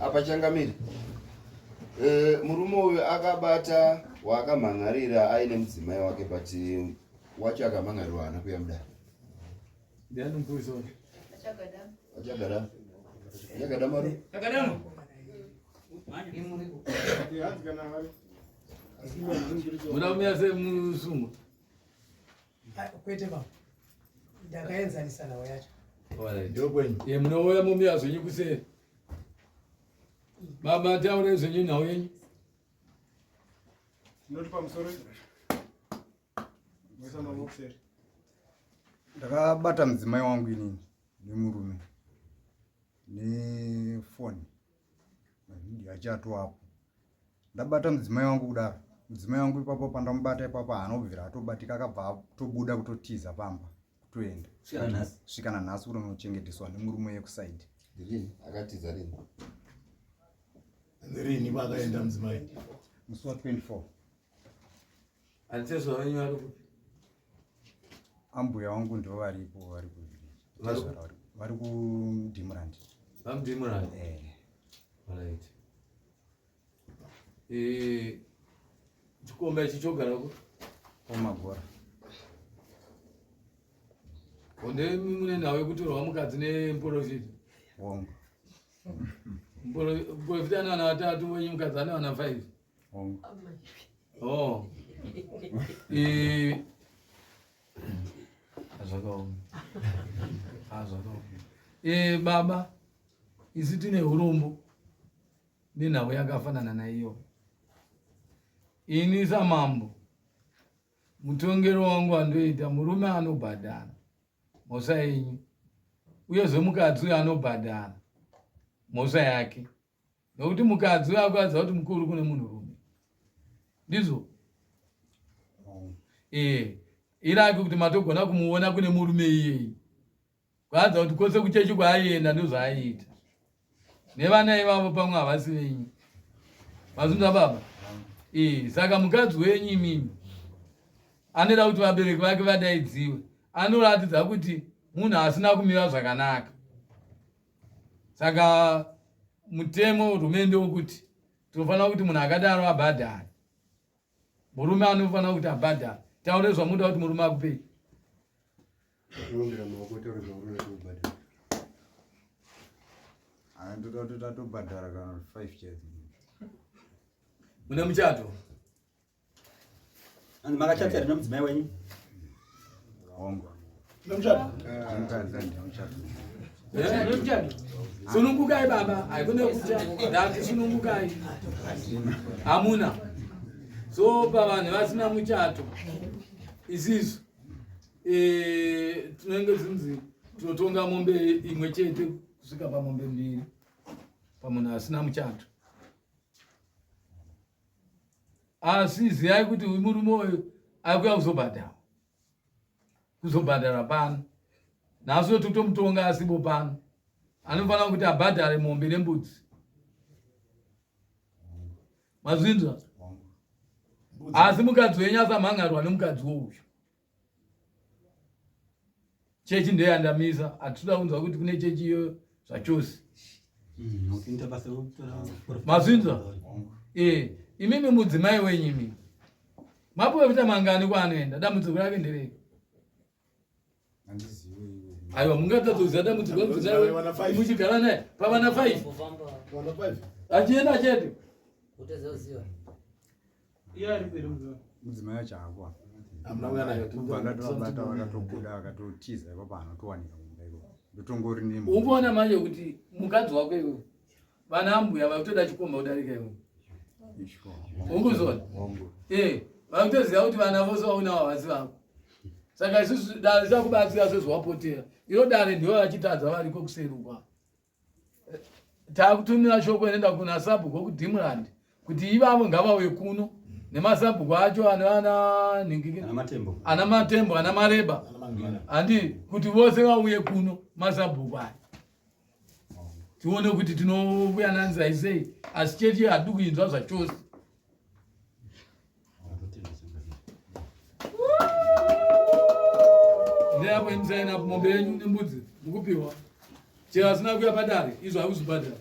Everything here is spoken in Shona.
Apa changamire. Eh, murume uyu akabata waakamhan'arira aine mudzimai wake but wacho akamhan'arirwa haana kuya mudare. Ndiani mupurisa wacho? Achagada. Achagada maru. Muda kumira semusungwa. Ah, kwete baba ndakaenzanisa nhau yacho. Ndokwenyu. Ye munouya momira zvenyu kuseri. Baba taurai zvenyu nhau yenyu. Tinoti pamusoro moisa maoko kuseri. Ndakabata mudzimai wangu inini nemurume nefoni mavhidhiyo achatoapo. Ndabata mudzimai wangu kudaro, mudzimai wangu ipapo pandamubata ipapo haana kubvira atobatika, akabva atobuda kutotiza pamba kutoenda svika nanhasi kutonochengeteswa nemurume yekusaidi. Rini akatiza rini? Rini vakaenda mudzimai? Musi wa 24. Anditezwa venyu vari kupi? Ambuya wangu ndivo varipo vari ku vari kuDimurand. VamuDimurand? Eh. Right. Eh, chikomba ichi chogara ku? Kwamagora. Honde mune nhau yekutorwa mukadzi nemuporofita? Hongu. Muporofita ane vana vatatu, wenyu mukadzi ane vana 5. Hongu. Oh. Eh. Zvakaoma. Ah, zvakaoma. Eh, baba, isu tine urombo nenhau yakafanana naiyo. Ini samambo mutongero wangu andoita murume anobhadhara mhosva yenyu uyezve mukadzi uyo anobhadhara mhosva yake nokuti mukadzi uyo akuratidza kuti mukuru kune munhurume ndizvo ee irake kuti matogona kumuona kune murume iyeyi kuratidza kuti kwose kuchechi kwaaienda ndozvaaiita nevana ivavo pamwe havasi venyu mazvinzwa baba ee saka mukadzi wenyu imimi anoda kuti vabereki vake vadaidziwe anoratidza kuti munhu asina kumira zvakanaka saka mutemo hurumende wokuti tinofanira kuti munhu akadaro abhadhare murume anofanira kuti abhadhare taure zvamunoda kuti murume akupei Ndoda kuti tatobhadhara kana 5 chaidzo. Mune muchato? Anzi makachata here nomudzimai wenyu? Hongu. Nomuchato? Mukadzi handina muchato. Eh? Sunungukai baba, haikune kutya. Ndati sunungukai. Hamuna. So pavanhu vasina muchato isisu eh, tinenge zinzi tinotonga mombe imwe chete kusvika pamombe mbiri pamunhu asina muchato. Asi ziyai kuti uyu murume uyu akuya kuzobhadhara kuzobhadhara pano nhasi uyo totomutonga asipo pano anofanira kuti abhadhare mombe nembudzi mazvinzwa asi mukadzi wenyu asamhangarwa nemukadzi wouyu Chechi ndoyandamisa hatitoda kunzwa kuti kune chechi iyoyo zvachose. Mm, Mazvinzwa? Eh, imimi mudzimai wenyu imimi. Maprofita mangani kwaanoenda? Dambudziko rake nderei? Aiwa mungatadzoziva dambudziko remudzimai muchigara naye pavana 5. Achienda chete. Mudzimai wacho haako apa ndatovabata vakatobuda vakatotiza ipapo anotowanika kumba ikoko ndotongori nemi Ukuona manje kuti mukadzi wako iwe vana ambuya vakutoda chikomba kudarika iwe. Ukuzona? Eh, vakutoziva kuti vana vose vaunawo havasi vako. Saka isusu dare richakubatsira sezvawapotera. Iro dare ndivo vachitadza variko kuseri uko. Takutumira shoko inoenda kuna sabhuku wekudimland kuti ivavo ngavauye kuno nemasabhuku acho ana nhingi ana matembo ana mareba handi kuti vose vauye kuno masabhuku aya tione kuti tinokuyananzai sei asi chete hatidi kuinzwa zvachose. Ndeapo imusaina mombe yenyu nembudzi mukupiwa chero asina kuya padare izvo hakuzibhadhara.